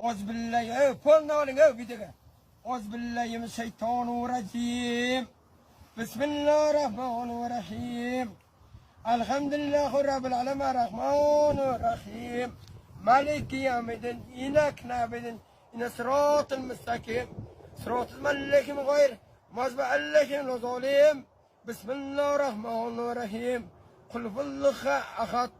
Auzubillahi, ey, polni oling, ey, videoga. Auzubillahi minash-shaytonir rojim. Bismillahir rohmanir rohim. Alhamdulillahi robbil alamin rohmanir rohim. Maliki yawmiddin, iyyaka na'budu va siratal mustaqim. Siratal malikim g'ayr mag'dubi alayhim waladdallin. Bismillahir rohmanir rohim. Qul huvallohu ahad.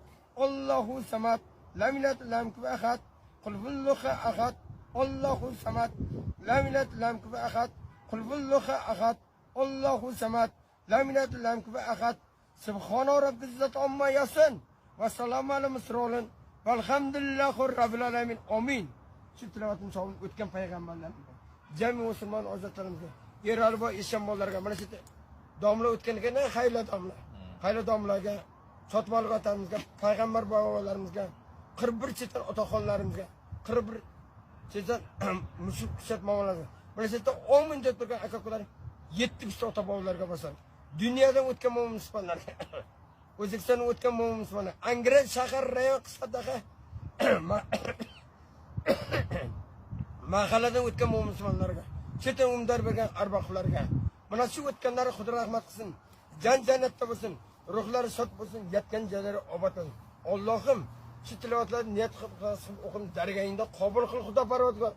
Allohu samad. Lam yalid lam yakun ahad. Qul huvallohu ahad. Allohu samad. Lam yalid lam yakun ahad. Qul huvallohu ahad. Allohu samad. Lam yalid lam yakun ahad. Subhana robbil izzati amma yasifun. Va salamun alal mursalin. Valhamdulillahi robbil alamin. Amin. Shu tilovatni savobini o'tgan payg'ambarlarimizga, jami musulmon ozodlarimizga, Erali boy eshon bolalarga, mana shu domla o'tgan ekan, xayla domla. Xayla domlaga, Sotmolik otamizga, payg'ambar bobolarimizga, 41 chetdan otaxonlarimizga, 41 chetdan mushuk kushat momalarimizga. Mana shu yerda 10 ming deb turgan aka-ukalar 7 ota bobolarga bosadi. Dunyodan o'tgan mo'min musulmonlarga. O'zbekistondan o'tgan mo'min musulmonlar. Angren shahar rayon qisqadaqa mahalladan o'tgan mo'min musulmonlarga, chetdan umdar bergan arbohlarga. Mana shu o'tganlari Xudo rahmat qilsin. Jan jannatda bo'lsin, ruhlari shod bo'lsin, yotgan joylari obod bo'lsin. Allohim shu tilovatlarni niyat qilib o'qim dargohingda qabul qil Xudo parvardigor.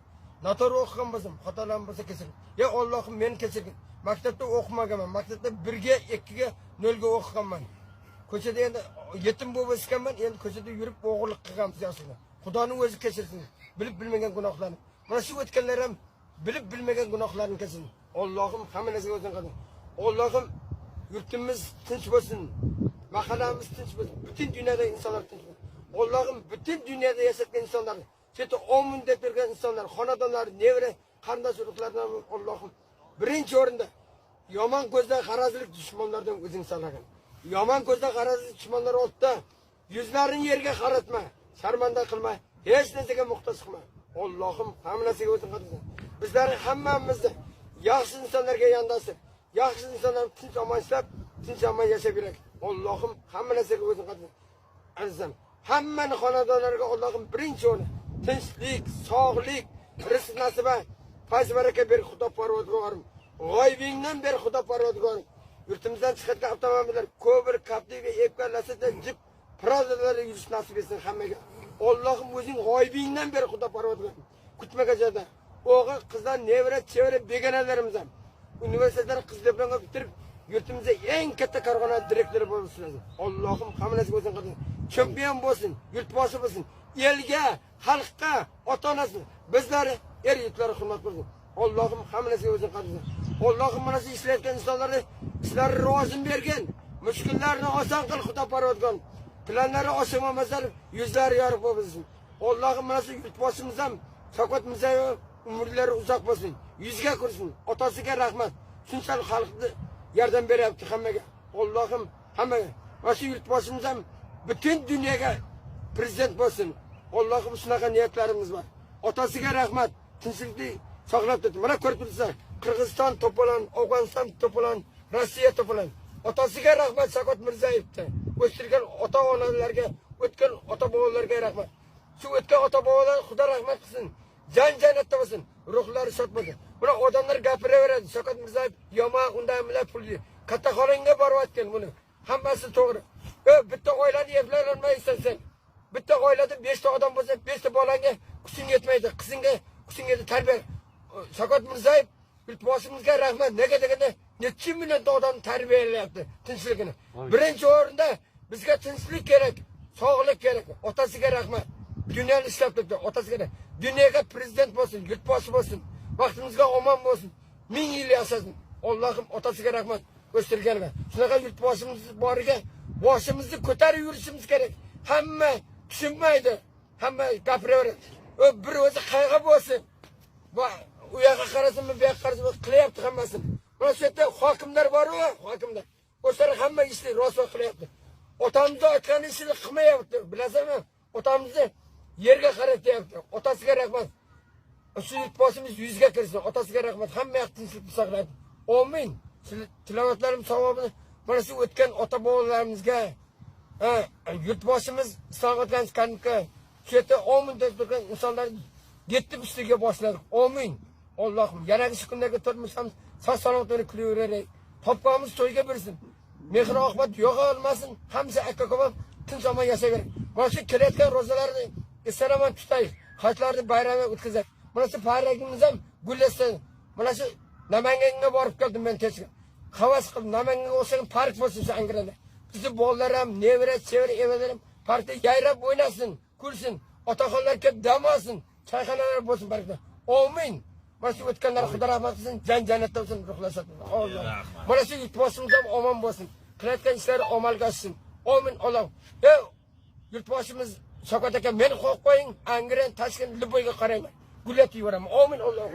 Noto'g'ri o'qigan bo'lsam, xatolarim bo'lsa kechir. Ya Allohim meni kechirgin. Maktabda o'qimaganman. Maktabda 1ga, 2ga, 0ga o'qiganman. Ko'chada endi yetim bo'lib o'sganman, endi ko'chada yurib o'g'irlik qilganmiz aslida. Xudoning o'zi kechirsin. Bilib bilmagan gunohlarni. Mana shu o'tganlar ham bilib bilmagan gunohlarni kechirsin. Allohim hamma narsaga o'zing qodir. Allohim yurtimiz tinch bo'lsin. Mahallamiz tinch bo'lsin. Butun dunyoda insonlar tinch bo'lsin. Allohim butun dunyoda yashayotgan insonlarni, chetda 10 ming deb bergan insonlar, xonadonlar, nevara, qarindosh urug'lardan Allohim birinchi o'rinda yomon ko'zdan g'arazlik dushmanlardan o'zing saqlagin. Yomon ko'zdan g'arazli dushmanlar oldida yuzlarini yerga qaratma, sharmanda qilma, hech narsaga muhtoj qilma. Allohim hamma narsaga o'zing qodirsan. Bizlarni hammamizni yaxshi insonlarga yondashib, yaxshi insonlar tinch omon ishlab, tinch omon yashab yuraylik. Allohim hamma narsaga o'zing qodirsan. Azizim, hammani xonadonlariga Allohim birinchi o'rin tinchlik, sog'lik, rizq nasiba, fayz baraka ber Xudo parvardigorim. G'oyibingdan ber Xudo parvardigorim. Yurtimizdan chiqayotgan avtomobillar Cobalt, Captiva, Epka, Lacetti, Jeep, Prado'larda yurish nasib etsin hammaga. Allohim o'zing g'oyibingdan ber Xudo parvardigorim. Kutmagan joyda o'g'il, qizlar, nevara, chevara, begonalarimiz ham universitetlar qiz diplomga bitirib yurtimizda eng katta korxona direktori bo'lsin. Allohim hamma narsaga o'zing qodir. Chempion bo'lsin, yurtboshi bo'lsin. Elga, xalqqa, ota-onasi bizlar er yigitlar hurmat qilsin. Allohim hamma narsaga o'zing qodirsan. Allohim mana shu ishlayotgan insonlarni ishlari rozim bergin. Mushkullarni oson qil Xudo parvardigor. Planlari oson bo'lmasa yuzlari yorug' bo'lsin. Allohim mana shu yurtboshimiz ham Shavkat Mirziyoyev umrlari uzoq bo'lsin. Yuzga kirsin. Otasiga rahmat. Shunchalik xalqni yordam beryapti hammaga. Allohim hammaga. Va shu yurtboshimiz ham butun dunyoga prezident bo'lsin. Allohim shunaqa niyatlarimiz bor. Otasiga rahmat. Tinchlikni saqlab turdi. Mana ko'rib turibsizlar. Qirg'iziston to'polon, Afg'oniston to'polon, Rossiya to'polon. Otasiga rahmat Shavkat Mirziyoyevga. O'stirgan ota-onalarga, o'tgan ota-bobolarga rahmat. Shu o'tgan ota-bobolar Xudo rahmat qilsin. Jan jannatda bo'lsin, ruhlari shod bo'lsin. Buni odamlar gapiraveradi. Shavkat Mirziyoyev yomon, undan bilan pul kattaxonangga boryotgan buni. Hammasi to'g'ri. Bitta oilani eplay olmaysan sen. Bitta oilada 5 ta odam bo'lsa, 5 ta bolangga kuching yetmaydi, qizingga kuching yetmaydi tarbiya. Shavkat Mirziyoyev yurtboshimizga rahmat. Nega deganda necha million odamni tarbiyalayapti tinchligini. Birinchi o'rinda bizga tinchlik kerak, sog'lik kerak. Otasiga rahmat. Dunyoni ishlab turibdi, otasiga. Dunyoga prezident bo'lsin, yurtboshi bo'lsin. Vaqtimizga omon bo'lsin. 1000 yil yashasin. Allohim otasiga rahmat o'stirganiga. Shunaqa yurtboshimiz boriga boshimizni ko'tarib yurishimiz kerak. Hamma tushunmaydi. Hamma gapiraveradi. U bir o'zi qayg'u bo'lsin. Va u yoqqa qarasin, bu yoqqa qarasin, qilyapti hammasini. Mana shu yerda hokimlar bor-ku, hokimlar. O'zlari hamma ishni rasvo qilyapti. Otamizni aytgan ishini qilmayapti, bilasizmi? Otamizni yerga qaratyapti. Otasiga rahmat. Shu yurtboshimiz yuzga kirsin. Otasiga rahmat. Hamma yoq tinchlikni saqlayapti. Amin. Tilovatlarim savobini mana shu o'tgan ota bobolarimizga, yurtboshimiz Islom Karimga, shu yerda 10 ming deb turgan insonlar Yetti ustiga boshladik. Amin. Allohim, yanagi kunlarga turmasam, sog' salomat bo'lib kulaveraylik. Topganimiz to'yga bersin. Mehr oqibat yo'qolmasin. Hammasi aka uka tinch omon yashayver. Mana shu kelayotgan ro'zalarni eson omon tutaylik. Hajlarni bayrami o'tkazaylik. Mana shu paragimiz ham gullasin. Mana shu Namanganga borib keldim men kechga. Havas qilib Namanganga o'xshagan park bo'lsin shu Angrenda. Bizni bolalar ham, nevara, chevara, evalarim parkda yayrab o'ynasin, kulsin. Otaxonlar kelib dam olsin, choyxonalar bo'lsin parkda. Amin. Mana shu o'tganlar Xudo rahmat qilsin, jan jannatda bo'lsin, ruhlar shod bo'lsin. Alloh. Mana shu yurtboshimiz ham omon bo'lsin. Qilayotgan ishlari amalga oshsin. Amin. Alloh. Ey yurtboshimiz Shavkat aka, meni qo'yib qo'ying, Angren, Toshkent, Liboyga qarayman. Gullatib yuboraman. Amin. Alloh.